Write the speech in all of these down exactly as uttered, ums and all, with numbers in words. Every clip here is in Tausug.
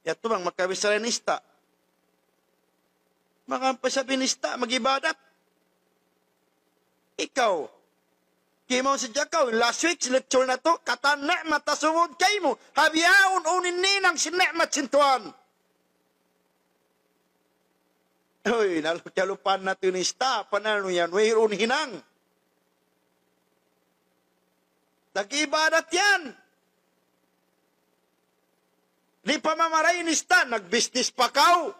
Yadtu bang makabichara in ista'. Manga pa sabi in ista', mag-ibadat. Ikaw, kimaun sadja kaw, last week, lecture natu', katan ni'mat ha sumud kaymu, ha bihaun unu in hinang sin ni'mat sin Tuhan. Uy, nalu-, kalupahan natu' in ista', pananu yan, wayruun hinang. Nag-ibadat yan. Di' pa mamaray in ista', nagbisnis pa kaw.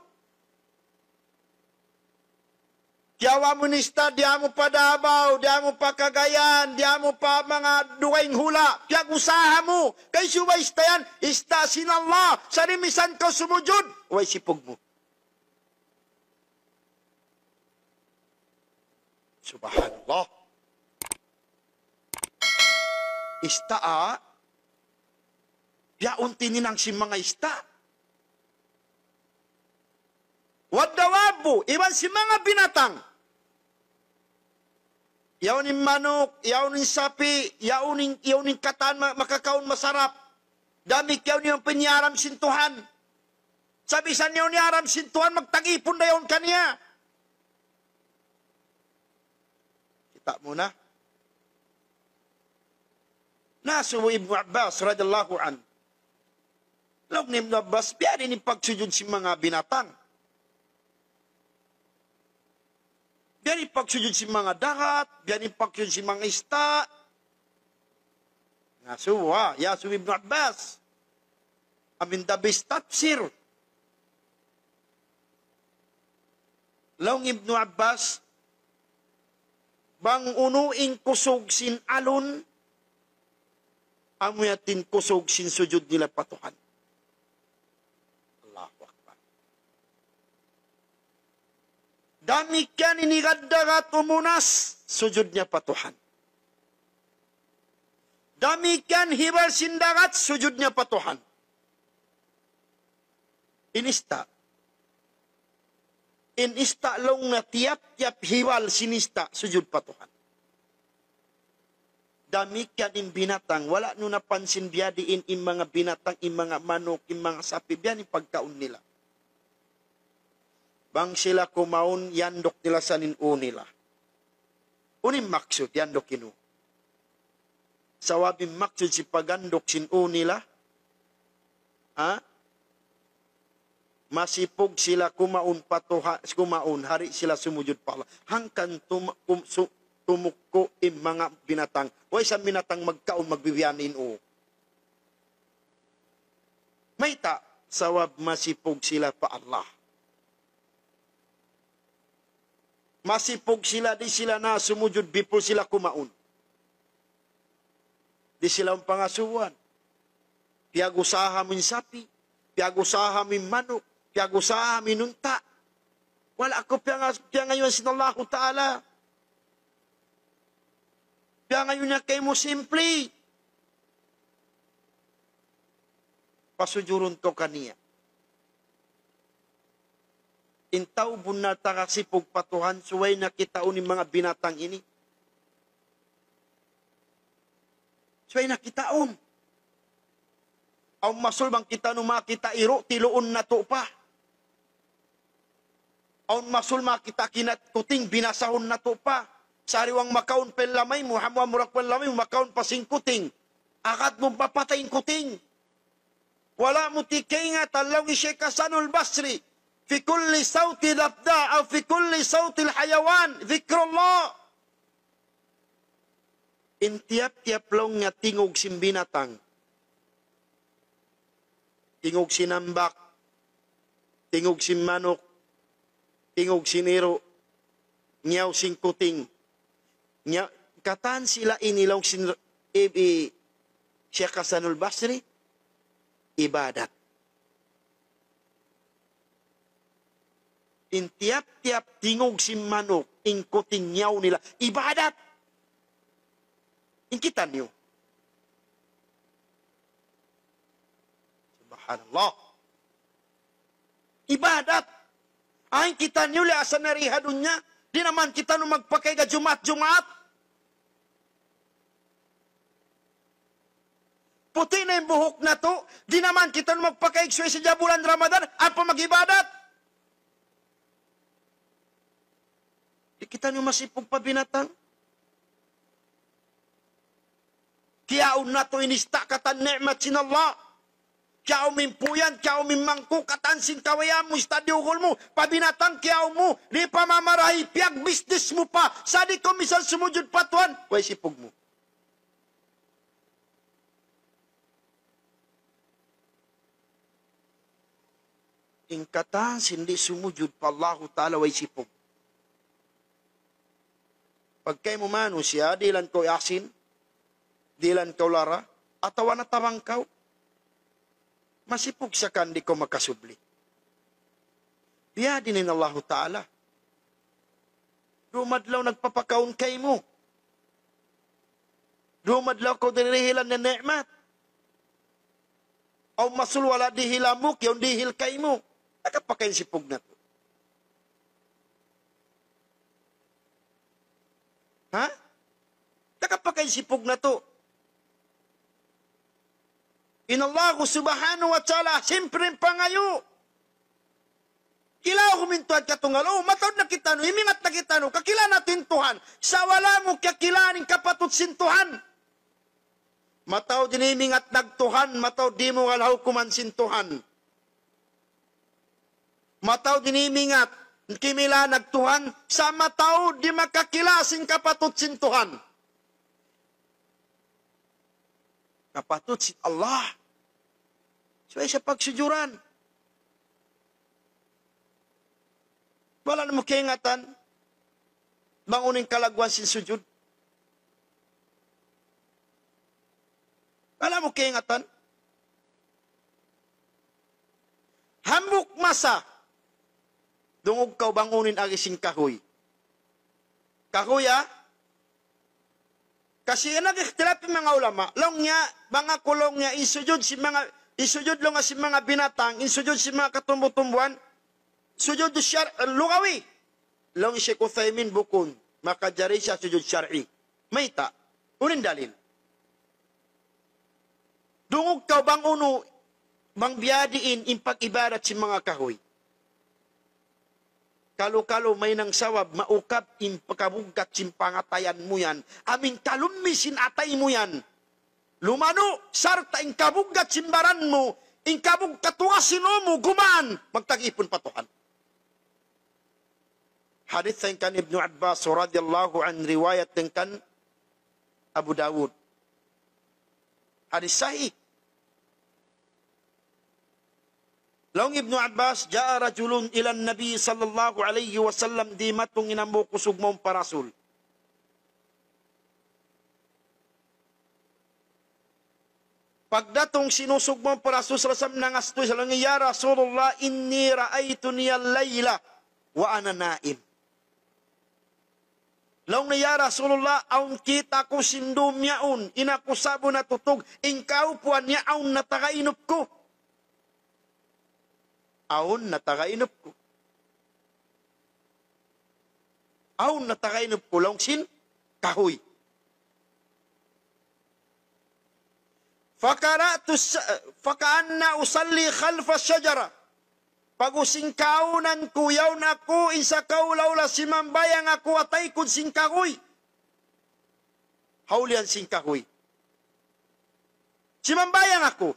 Kiyawa' mu in ista', diyā mu pa Davao, diyā mu pa Cagayan, diyā mu pa manga dugaing hula'. Piyag-usaha mu. Kay subay ista' yan, ista' sin Allah. Sa' di' misan kaw sumujud, way sipug mu. Subhanallah. Ista', ah. Biya' unti' in hinang sin manga ista'. والدواب, iban sin manga binatang. Yaun in manuk, yaun in sapi', yaun in, yaun in katan ma-, makakaun masarap. Damikkiyan yaun in piniyaram sin Tuhan. Sa' bisan yaun hiyaram sin Tuhan, magtag-ipun da yaun kaniya. Kita' mu na. Nasubu Ibnu Abbas radiyallahu anhu. Laung hi Ibnu Abbas, biya' diin in pagsujud sin manga binatang. Biya' diin in pagsujud sin manga dagat, biya' diin in pagsujud sin manga ista'. Nasubu, ha, iyasubu Ibnu Abbas. Amu in the best tafsir. Laung Ibnu Abbas, bang unu in kusug sin alun, amu yadtu in kusug sin sujud nila pa Tuhan. Allahu Akbar. Damikkiyan in higad dagat umunas, sujud niya pa Tuhan. Damikkiyan hibal sin dagat, sujud niya pa Tuhan. In ista'. In ista' laung niya tiyap-tiyap hibal sin ista', sujud pa Tuhan. Damikkiyan in binatang, wala' niyu napansin biya' diin in manga binatang, in manga manuk, in manga sapi', biya' diin in pagkaun nila. Bang sila kumaun, iyanduk nila sa in ū nila. Unu in maksud, iyanduk in ū? Sabab in maksud sin pag-anduk sin ū nila, ha? Masipug sila kumaun pa Tuhan, kumaun, ha di' sila sumujud pa Allah. Hangkan tum-, kum-, su-, tumukku' in manga binatang. Way isab binatang magkaun, magbibiyan in ū. Mayta'? Sabab masipug sila pa Allah. Masipug sila, di' sila na sumujud before sila kumaun. Di' sila pangasubuhan. Piyag-usaha mu in sapi', piyag-usaha mu in manuk, piyag-usaha mu in unta'. Wala' aku piyanga-, piyangayuan sin Allahu Ta'ala. Piyangayuan niya kaymu simple. Pasujurun kaw kaniya. In tau bunnal taga sipug pa Tuhan, subay na kitaun in manga binatang ini. Subay na kitaun. Awn masul bang kitaniyu makakita' iru', tiluun natu' pa. Awn masul makakita' kinat kuting, binasahun natu' pa. Sariwang makaun pa in lamay mu, hamuwa mu ra pa in lamay mu, makaun pa sin kuting. Agad mu mapatay in kuting. Wala' mu tikaingatan, laung hi Sheikh Hasanul Basri, في كل صوت ضفدع أو في كل صوت الحيوان ذكر الله. In tiyap-tiyap laung niya tingug sin binatang, tingug sin ambak, tingug sin manuk, tingug sin iru', ngiyaw sin kuting, ngiyaw, katan sila ini laung sin, eh, eh, Sheikh Hasanul Basri, ibadat. In tiyap-tiyap tingug sin manuk, in kuting ngiyaw nila, ibadat. In kitaniyu. Subhanallah. Ibadat. In kitaniyu, li asa na ri ha dunya, di' na man kitaniyu magpakaiga Jumaat-Jumaat. Puti' na in buhuk natu', Di' na man kitaniyu magpakaigsuy sadja bulan Ramadan, ampa mag-ibadat. Di' kitaniyu masipug pa binatang. Kiyaun natu' in ista' katan ni'mat sin Allah. Kiyaun mu in puyan, kiyaun mu in mangku', katan sin kabayaan mu, ista' diyugul mu, pa binatang kiyaun mu, di' pa mamarahi, piyagbisnis mu pa, sa' di' kaw misan sumujud pa Tuhan, way sipug mu. In katan sin di' sumujud pa Allahu Ta'ala way sipug. Pagkaymu manusiya', dihilan kaw asin, dihilan kaw lara, atawa natabang kaw, masipug sa kan di' kaw makasubli. Biya' diin in Allahu Ta'ala. Dum adlaw nagpapakaun kaymu. Dum adlaw kaw dirihilan niya ni'mat. Aw masul wala' dihilan mu, kiyaun dihil kaymu. Nakapakain sipug natu'. Ha? Nakapakain sipug natu'. In Allahu subhanahu wa ta'ala, siyempre in pangayu'. Kilaw humintuan ka tungal. Oh, mataud na kitaniyu, imingat na kitaniyu. Kakila natu' in Tuhan. Sa' wala' mu kakilahan in kapatut sin Tuhan. Mataud in imingat nag Tuhan, mataud di' mu kala hukuman sin Tuhan. Mataud in imingat, kimila nag Tuhan, sa' mataud di' makakila sin kapatut sin Tuhan. Kapatut sin Allah. Subay siya pagsujuran. Wala' mu kaingatan, bang unu in kalagguan sin sujud. Wala' mu kaingatan. Hambuuk masa, dungug kaw bang unu in agi sin kahuy. Kahuy, ha? Kasi nag-ikhtilaf in manga ulama. Laung niya, bang aku laung niya, in sujud sin manga, in sujud laung sin manga binatang, in sujud sin manga katumbu-tumbuhan, sujud syar-, lugawi. Laung Sheikh Uthaymin bukun, makajari siya sujud syar'i. Mayta'? Unu in dalil? Dungug kaw bang unu, bang biya' diin in pag-ibadat sin manga kahuy. Kalu-kalu mahinang sabab, maukab in pagkabuggat sin pangatayan mu yan. Amu in kalummi sin atay mu yan. Lumanu', sarta' in kabuggat sin baran mu, in kabug-, katuwa sin ū mu, gumaan, magtag-ipun pa Tuhan. Hadith dayn kan Ibnu Abbas radiyallahu anhu, riwayat dayn kan Abu Dawud. Hadith sahih. Laung Ibnu Abbas, جاء رجل إلى النبي صلى الله عليه وسلم, dimatung in hambuuk usug mawn pa Rasul. Pagdatung sin usug mawn pa Rasul sallallahu alayhi wasallam, nangastuy siya, laung niya, يا رسول الله إني رأيتني الليلة وأنا نائم. Laung niya, "Ya Rasulullah, awn kita' ku sin dum yaun, in aku sa'bu natutug, in kaupuan niya awn na taga inup ku." Awn na taga inup ku. Awn na taga inup ku, laung sin kahuy. فقرأت الس-، فكأني أصلي خلف الشجرة. Pag'ubus sin kahuy, yaun aku, in sakaula-ula simambahayang aku ha taykud sin kahuy. Ha ulihan sin kahuy. Simambahayang aku.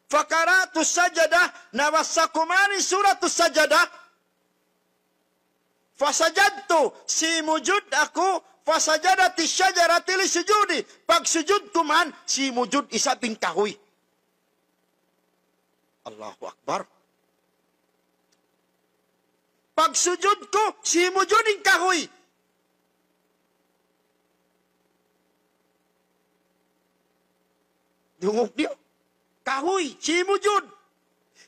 فقرأت السجدة, nabasa ku man in Suratus Sajdah. فسجدت, simujud aku, فسجدت الشجرة لسجودي. Pagsujud ku man, simujud isab in kahuy. Allahu Akbar. Pagsujud ku, simujud in kahuy. Dungug niyu. Kahuy, simujud.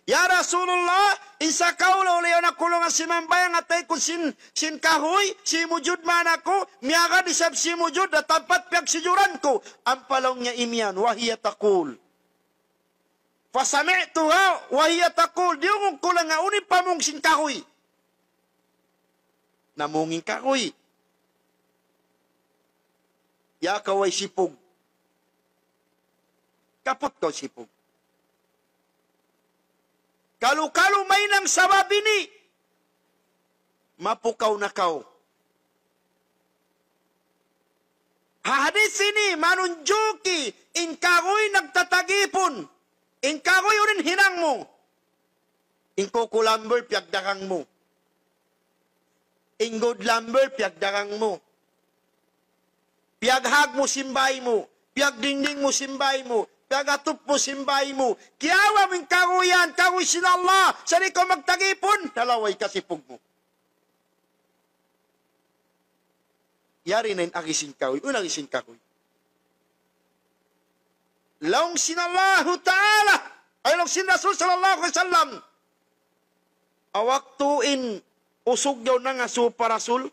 "Ya Rasulullah, in sakaula-ula yaun aku laung simambahayang ha taykud sin, sin kahuy, simujud man aku, miyagad isab simujud ha tampat piyagsujuran ku." Ampa laung niya imiyan, وهي تقول. فسمعتها وهي تقول, diyungug ku laung unu in pamung sin kahuy. Namung in kahuy. Ya kaw way sipug. Kaput kaw sipug. Kalu-kalu mahinang sabab ini, mapukaw na kaw. Ha hadith ini, manunjuki, in karuy nagtatag-ipun, in karuy unu in hinang mu, in kuku lambul piyagdagang mu. In gud lambul piyagdagang mu. Piyaghag mu sin bāy mu. Piyagdingding mu sin bāy mu. Piyagatup mu sin bāy mu. Kiyawa' mu in karuy yan, karuy sin Allah. Sa' di' kaw magtag-ipun, nalaway kasipug mu. Yari na in agi sin karuy. Unu in agi sin karuy? Laung sin Allahu Ta'ala, ay laung sin Rasul sallallahu alayhi wasallam. Ha waktu in usug yaun nangasubu pa Rasul.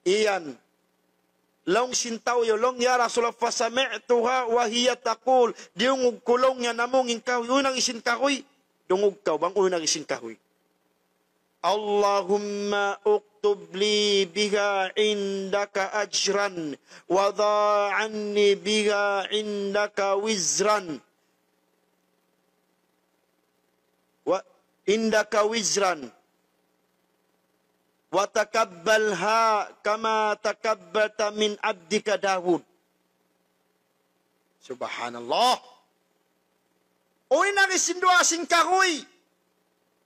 Iyan. Laung sin tau yaun, laung, "Ya Rasulullah, فسمعتها وهي تقول." Diyungug ku laung niya namung in karuy. Unu in agi sin karuy? Dungug kaw bang unu in agi sin karuy. اللهم اكتب لي بها عندك أجرا وضع عني بها عندك وزرا و عندك وزرا وتقبلها كما تقبلت من عبدك داود. Subhanallah. Unu in agi sin duwaa sin karuy?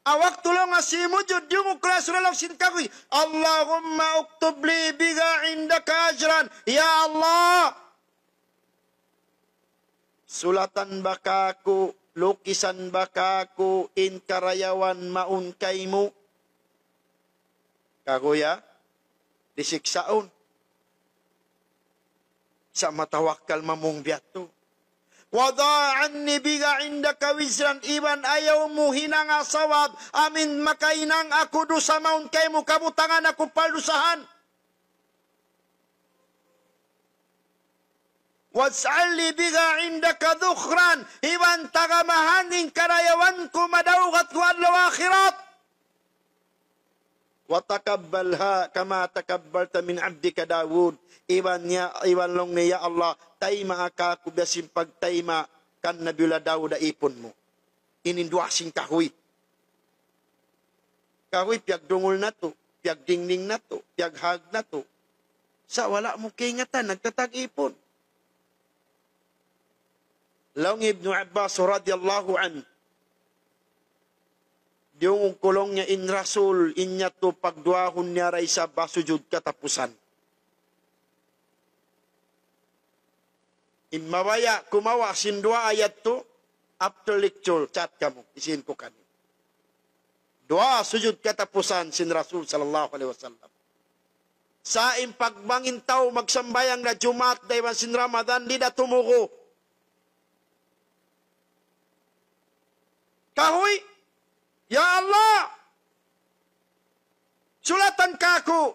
Ha waktu laung niya simujud, diyungug ku laung sin karuy, "اللهم اكتب لي بها عندك أجرا." Ya Allah, sulatan ba kāku', lukisan ba kāku' in karayawan mawn kaymu. Karuy, ha? Di' siksaun. Sa' matawakkal mamung biya' tu. وضع عني بها عندك وزرا, iban ayaw mu hinanga sabab amin makahinang aku dusa mawn kaymu, kabutangan aku paldusahan. واجعل لي بها عندك ذخرا, iban tagamahan in karayawan ku madawhat ku adlaw akhirat. وتقبلها كما تقبلت من عبدك داود. Iban niya, iban laung niya, "Ya Allah, taymaa kāku' biya' sin pagtayma' kan Nabiullah Daud ha ipun mu." Ini in duwaa sin kahuy. Kahuy piyagdungul natu', piyagdingding natu', piyaghag natu'. Sa' wala' mu kaingatan, nagtatag-ipun. Laung Ibnu Abbas radiyallahu anhu, diyungug ku laung niya in Rasul, in yadtu pagduwaahun niya da isab ha sujud katapusan. In mabaya' kumawa' sin duwaa yadtu, after lecture, chat kamu, hisiyu in ku kaniyu. Duwaa sujud katapusan sin Rasul sallallahu alayhi wasallam. Sa' in pagbang in tau magsambahayang da Jumaat da iban sin Ramadan, di' da tumugu. Kahuy, "Ya Allah, sulatan kāku',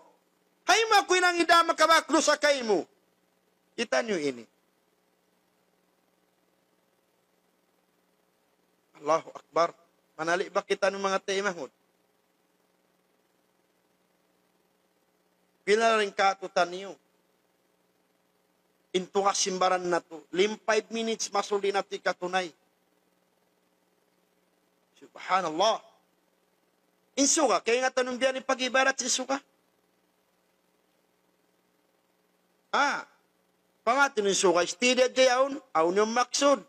hay mu aku hinang da makabak dusa kaymu." Kitaniyu ini. Allahu Akbar. Manali' ba kitaniyu manga taymanghud? Pila ra in katu'niyu? In tugas sin baran natu'. Lim five minutes masul di' natu' hikatunay. Subhanallah. In suga, kaingatan niyu biya' ini pag-ibarat sin suga? Ah, pangatu in suga, istidya jayaun, awn in maksud.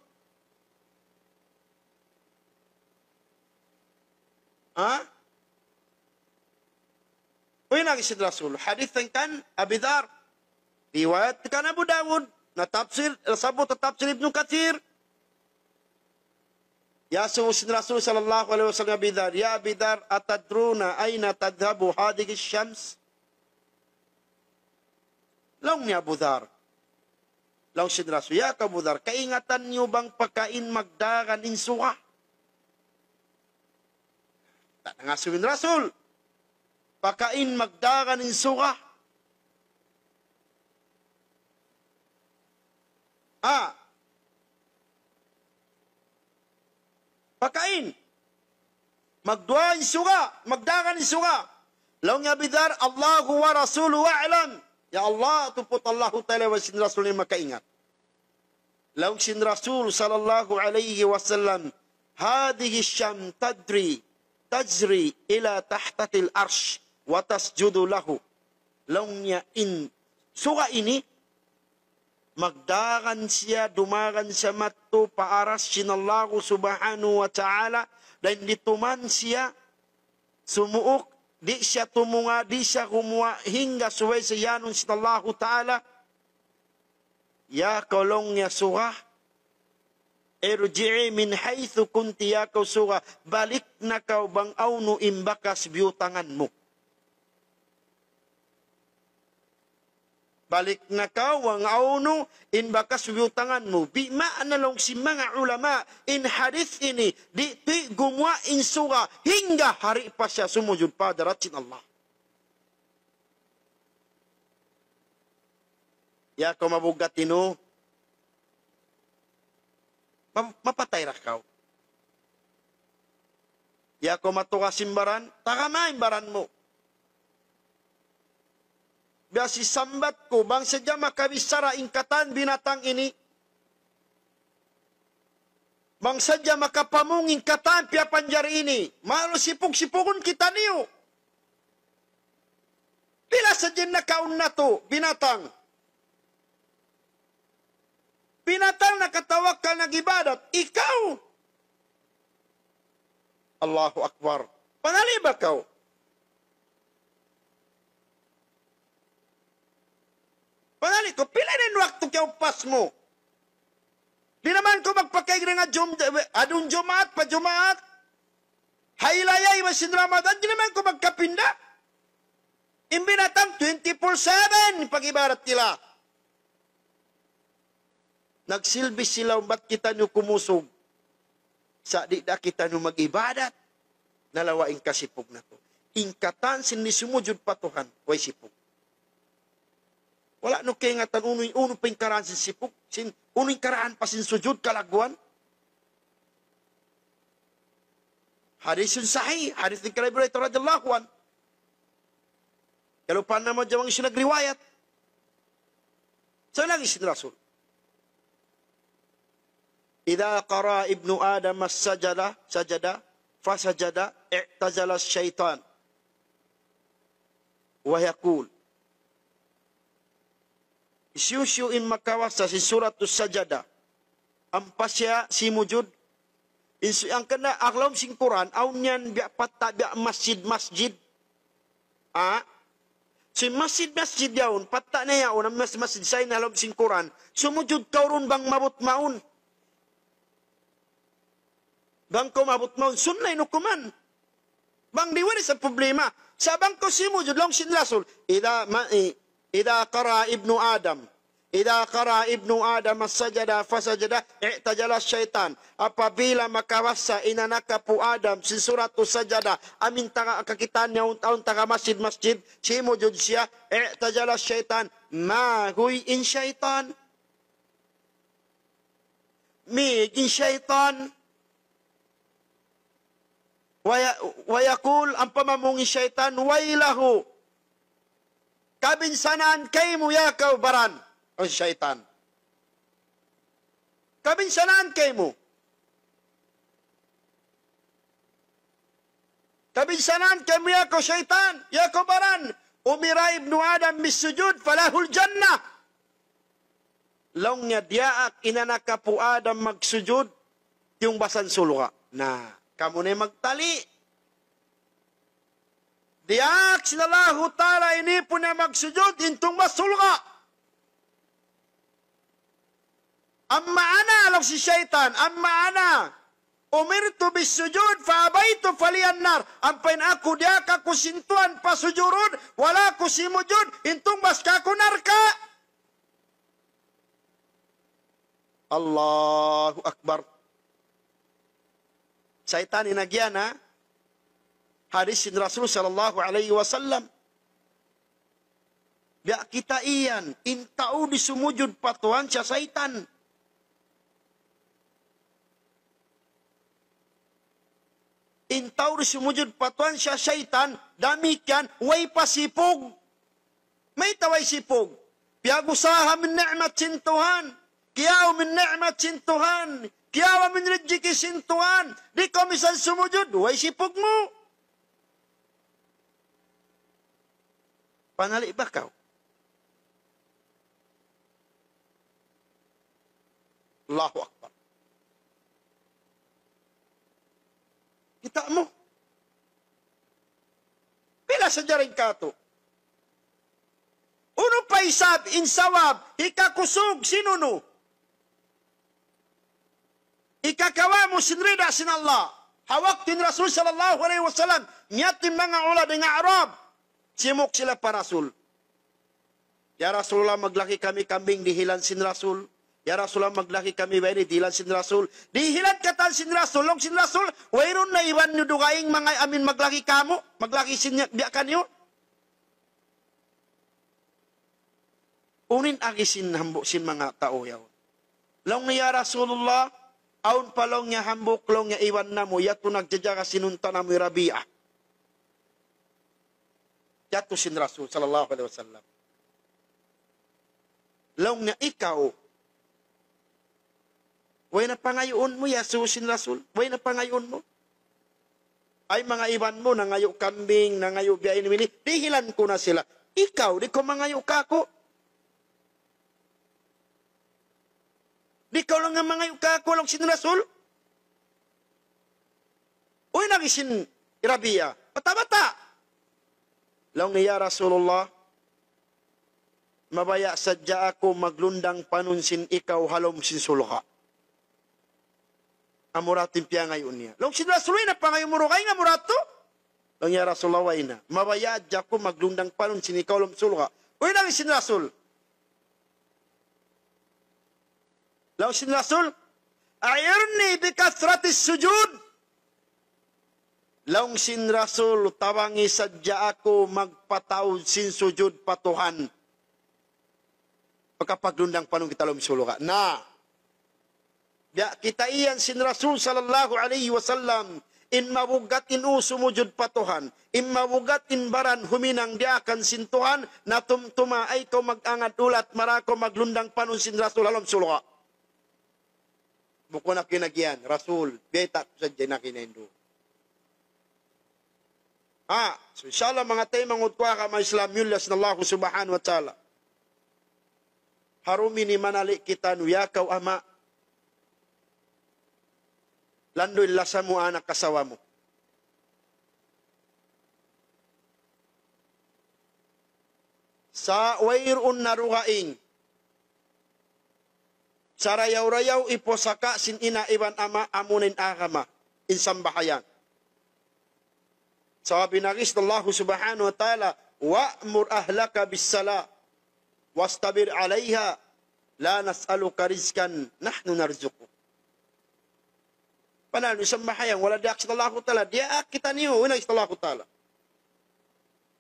Ha? Uy, nagi sin Rasul. Hadith kan Abi Dhar. Riwayat kan Abu Dawud. Na tafsir, nasabbut ha tafsir Ibnu Kathir. Iyasubu sin Rasul sallallahu alayhi wasallam Abi Dhar, "يا أبي ذر، أتدرون أين تذهب هذه الشمس؟" Laung niya Abu Dhar. Laung sin Rasul, "Ya kaw Abu Dhar, kaingatan niyu bang pakain magdagan in suga?" Nangasubu in Rasul, "Pakain magdagan in suga?" Ah. Pakain. Magduwaa in suga, magdagan in suga. Laung niya Abi Dhar, "الله ورسوله أعلم." Ya Allah, tuput Allahu Ta'ala iban sin Rasul in makaingat. Laung sin Rasul sallallahu alayhi wasallam, هذه الشمس تدري، تجري إلى تحت العرش وتسجد له. Laung niya in suga ini, magdagan siya, dumagan siya madtu pa aras sin Allahu subhanahu wa ta'ala, dayn didtu man siya sumuuk, di' siya tumunga, di' siya gumuwa', hangga subay siya iyanun sin Allahu ta'ala. Ya kaw laung niya suga, ارجعي من حيث كنت, ya kaw suga, balik na kaw bang hawnu in bakas biyutangan mu. Balik na kaw bang hawnu in bakas biyutangan mu. Bi ma'na laung sin manga ulama, in hadith ini, di' tuud gumuwa' in suga, hangga hari pa siya sumujud pa hadarat sin Allah. Ya kaw mabugat inu, ma-, mapatay ra kaw. Ya kaw matugas in baran, tagama in baran mu. Biya' sin sambat ku, bang sadja makabichara in katan binatang ini, bang sadja makapamung in katan piyapanjari ini, malu sipug-sipugun kitaniyu. Pila sadja in nakaun natu', binatang. Binatang nakatawakkal nag-ibadat. Ikaw. Allahu Akbar. Panali' ba kaw? Panali' kaw, pila na in waktu kiyaupas mu? Di' na man kaw magpakaig dayn ha Jum-, adlaw Jumaat pa Jumaat. Haylaya iban sin Ramadan, di' na man kaw magkapinda. In binatang twenty-four seven pag-ibadat nila. Nagsilbi sila, bat kitaniyu kumusug. Sa' di' da kitaniyu mag-ibadat, nalawa' in kasipug natu'. In katan sin di' sumujud pa Tuhan, way sipug. Wala' niyu kaingatan unu, unu pa in karaan sin sipug, sin, unu in karaan pa sin sujud kalagguan. Hadith sahih, hadith dayn kan Abi Hurairah radhiyallahu anhu. Kalu pa nama jawang siya nagriwayat. Sa' laung sin Rasul, إذا قرأ ابن آدم السجدة، سجدة، فسجد، اعتزل الشيطان. ويقول, hisiyu-siyu in makabasa sin Suratus Sajdah, ampa siya simujud, in su-, hangkan na ha lawm sin Qur'an, awn yan biya' patta', biya' masjid-masjid. Ah? Sin masjid-masjid yaun, patta' na yaun, amu in mas-, masjid sa' in ha lawm sin Qur'an, sumujud kaw duun bang maabut mawn. Bang kaw maabut mawn, sunnat in hukuman. Bang di' wala' sa' problema. Sa' bang kaw simujud, laung sin Rasul, إذا ما-، إذا قرأ ابن آدم، إذا قرأ ابن آدم السجدة فسجد اعتزل الشيطان. Apabila makabasa in anak apu' Adam sin Suratus Sajdah, amu in taga kakitaan niya awn, awn taga masjid-masjid, simujud siya, اعتزل الشيطان, maguy in saytan. Mīg in saytan. وي-، ويقول, ampa mamung in saytan, ويله. Kabinsanaan kaymu ya kaw baran. O saytan. Kabinsanaan kaymu. Kabinsanaan kaymu ya kaw saytan, ya kaw baran. أمر ابن آدم بالسجود فله الجنة. Laung niya diyaak in anak apu' Adam magsujud, tiyungbasan surga'. Na, kamu na in magtali'. Diyaak sin Allahu Ta'ala in ipun niya magsujud, in tungbas surga'. أما أنا, laung sin saytan, أما أنا أمرت بالسجود فأبيت فلي النار. Ampa in aku diyaak aku sin Tuhan pasujurun, wala' aku simujud, in tungbas kāku' narka'. Allahu Akbar. Saytan in agiyan, ha? Hadith sin Rasul sallallahu alayhi wasallam. Biya' kita yan, in tau di' sumujud pa Tuhan siya saytan. In tau di' sumujud pa Tuhan siya saytan, damikkiyan, way pa sipug. Mayta' way sipug? Piyag-usaha mu in ni'mat sin Tuhan. Kiyawa' mu in ni'mat sin Tuhan. Kiyawa' mu in rijiki sin Tuhan. Di' kaw misan sumujud, way sipug mu. Panali' ba kaw? Allahu Akbar. Kita' mu? Pila sadja dayn katu'? Unu pa isab in sabab hikakusug sin unu? Hikakawa' mu sin rida sin Allah. Ha waktu in Rasul sallallahu alayhi wasallam, miyadtu in manga ula dayn ha Arab. Simuk sila pa Rasul. "Ya Rasulullah, maglaki kami kambing," dihilan sin Rasul. "Ya Rasulullah, maglaki kami bayni," dihilan sin Rasul. Dihilan katan sin Rasul, laung sin Rasul, "Wayruun na iban niyu dugaing manga amin maglaki kamu, maglaki sin niya, biya' kaniyu?" Unu in agi sin hambuuk sin manga tau yaun? Laung niya, "Ya Rasulullah, awn pa," laung niya, "hambuuk," laung niya, "iban namu', yadtu nagjajaga sin unta' namu' hi Rabi'ah." Yadtu sin Rasul sallallahu alayhi wasallam. Laung niya, "Ikaw, way na pangayuun mu?" Iyasubu sin Rasul, "Way na pangayuun mu? Ay, manga iban mu nangayu' kambing, nangayu' biya' ini ini, dihilan ku na sila. Ikaw, di' kaw mangayu' kāku'? Di' kaw laung mangayu' kāku'?" laung sin Rasul. "Uy, nagi sin Rabi'ah, bata'-bata'." Laung niya, "Ya Rasulullah, mabaya' sadja aku maglundang panun sin ikaw ha lawm sin surga'." Amura tuud in piyangayuun niya. Laung sin Rasul, "Way na pangayuun mu dugaing amura tuud?" Laung niya, "Ya Rasulullah, way na. Mabaya' sadja aku maglundang panun sin ikaw ha lawm surga'." Uy, laung sin Rasul. Laung sin Rasul, "أعني بكثرة السجود." Laung sin Rasul, "Tabangi sadja aku magpataud sin sujud pa Tuhan." Pagka paglundang panun kita ha lawm surga'. Na, biya' kita iyan sin Rasul sallallahu alayhi wasallam, in mabugat in ū sumujud pa Tuhan, in mabugat in baran huminang diyaakan sin Tuhan, na tumtuma ayaw kaw mag-angad ulat, mara kaw maglundang panun sin Rasul ha lawm surga'. Bukun aku in agihan, Rasul, bayta' ku sadja in akin hindu'. Ha, so, insha Allah, manga taymanghud ku ha agama Islam, miyulliya sin Allah subhanahu wa ta'ala. Ha dum ini manali' kitaniyu, ya kaw ama', landu' in lasa mu anak asawa mu. Sa' wayruun na dugaing sarayaw-rayaw hipusaka' sin ina' iban ama', amuna in agama, in sambahayang. Sabab in agi sin Allah subhanahu wa ta'ala, "وأمر أهلك بالصلاة واصطبر عليها لا نسألك رزقا نحن نرزقك." Panaw niyu sambahayang, wala' diyaak sin Allahu Ta'ala, diyaak kitaniyu, wala' sin Allahu Ta'ala.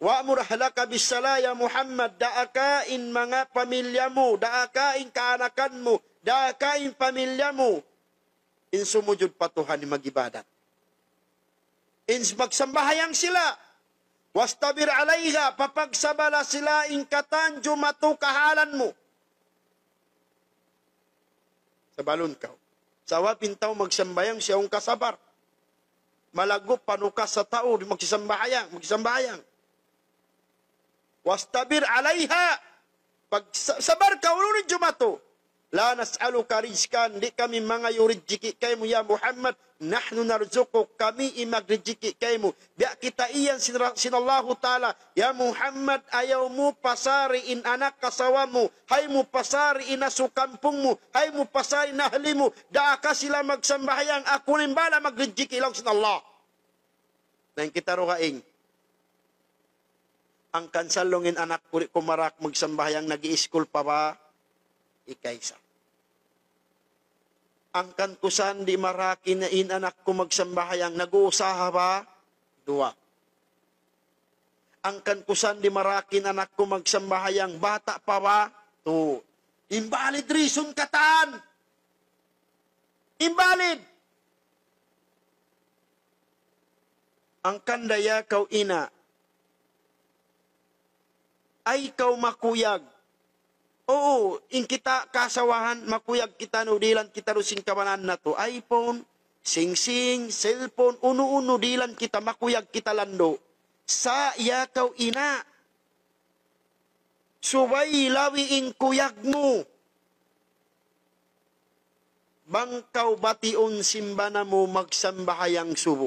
"وأمر أهلك بالصلاة" ya Muhammad, daaka in manga pamilya mu, daaka in kaanakan mu, daaka in pamilya mu, in sumujud pa Tuhan, in mag-ibadat. In magsambahayang sila, "واصطبر عليها", papagsabala sila in katan jumatu kahalan mu. Sabalun kaw. Sabab in tau magsambahayang siya awn kasabar. Malaggu' panukas sa tau di' magsambahayang, magsambahayang. "واصطبر عليها." Pag sa-, sabar kaw, unu in jumatu. "لا نسألك رزقا", di' kami mangayu' rijiki' kaymu, ya Muhammad. "نحن نرزقك", kami in magrijiki' kaymu. Biya' kita iyan sin Ra-, sin Allahu Ta'ala. Ya Muhammad, ayaw mu pasari in anak asawa mu, hay mu pasari in asu kampung mu, hay mu pasari in ahli mu, daaka sila magsambahayang, aku na in bahala' magrijiki', laung sin Allah. Na in kita dugaing, hangkan sa laung in anak ku di' ku maraak magsambahayang, nag-i-school pa ba? Ikaisa. Hangkan ku sa di' maraak in, in anak ku magsambahayang, nag-uusaha ba? Duwa. Hangkan ku sa di' maraak in anak ku magsambahayang, bata' pa ba? Tu. Invalid reason katan. Invalid. Hangkan da ya kaw ina', Ay kaw makuyag. Uu, in kita kasawahan, makuyag kita nu dihilan kita nu sin kabanaan natu'. iPhone, singsing, cellphone, unu-unu dihilan kita, makuyag kita landu'. Sa' ya kaw ina', subay lawi in kuyag mu. Bang kaw batiun sin bana mu magsambahayang subu.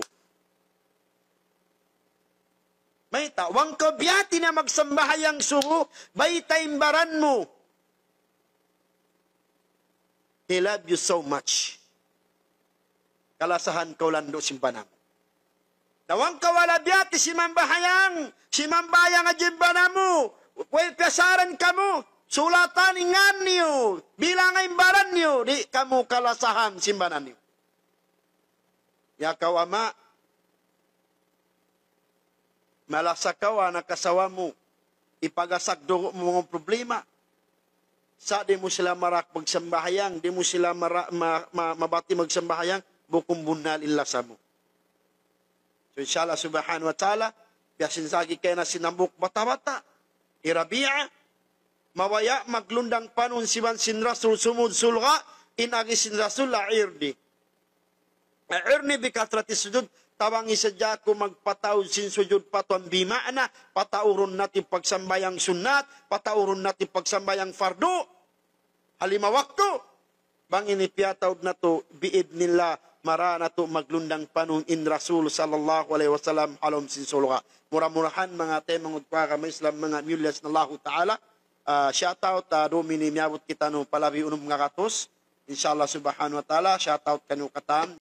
Mayta', bang kaw biyati na magsambahayang subu, bayta' in baran mu. He love you so much. Kalasahan kaw landu' sin bana mu. Na bang kaw wala' biyati simambahayang, simambahayang hadja in bana mu, way piyasaran kamu, sulatan in ngan niyu, bilanga in baran niyu, di' kamu kalasahan sin bana niyu. Ya kaw ama', malasa kaw anak asawa mu, ipagasak dugu' mu manga problema. Sa' di' mu sila marak magsambahayang, di' mu sila mara-, ma-, ma-, mabati magsambahayang, bukun bunnal in lasa mu. So, insha Allah subhanahu wa ta'ala, biya' sin sagi kayna sin hambuuk bata'-bata'. Hi Rabi'a, mabaya' maglundang panun siban sin Rasul sumud sulga', in agi sin Rasul, أعني بكثرة السجود, tabangi sadja aku magpataud sin sujud pa Tuhan, bima'na, pataurun natu' pagsambahayang sunnat, pataurun natu' pagsambahayang fardu, ha lima waktu. Bang ini piyataud natu', bi'idhnillah, mara natu' maglundang panun in Rasul sallallahu alayhi wasallam ha lawm sin sulga'. Mura-murahan manga taymanghud ku ha agama Islam, manga miyulliya sin Allahu Ta'ala, ah, shout out, ah, dum ini miyabut kitaniyu pa labi unum ngagatus. Insha Allah subhanahu wa ta'ala, shout out kaniyu katan.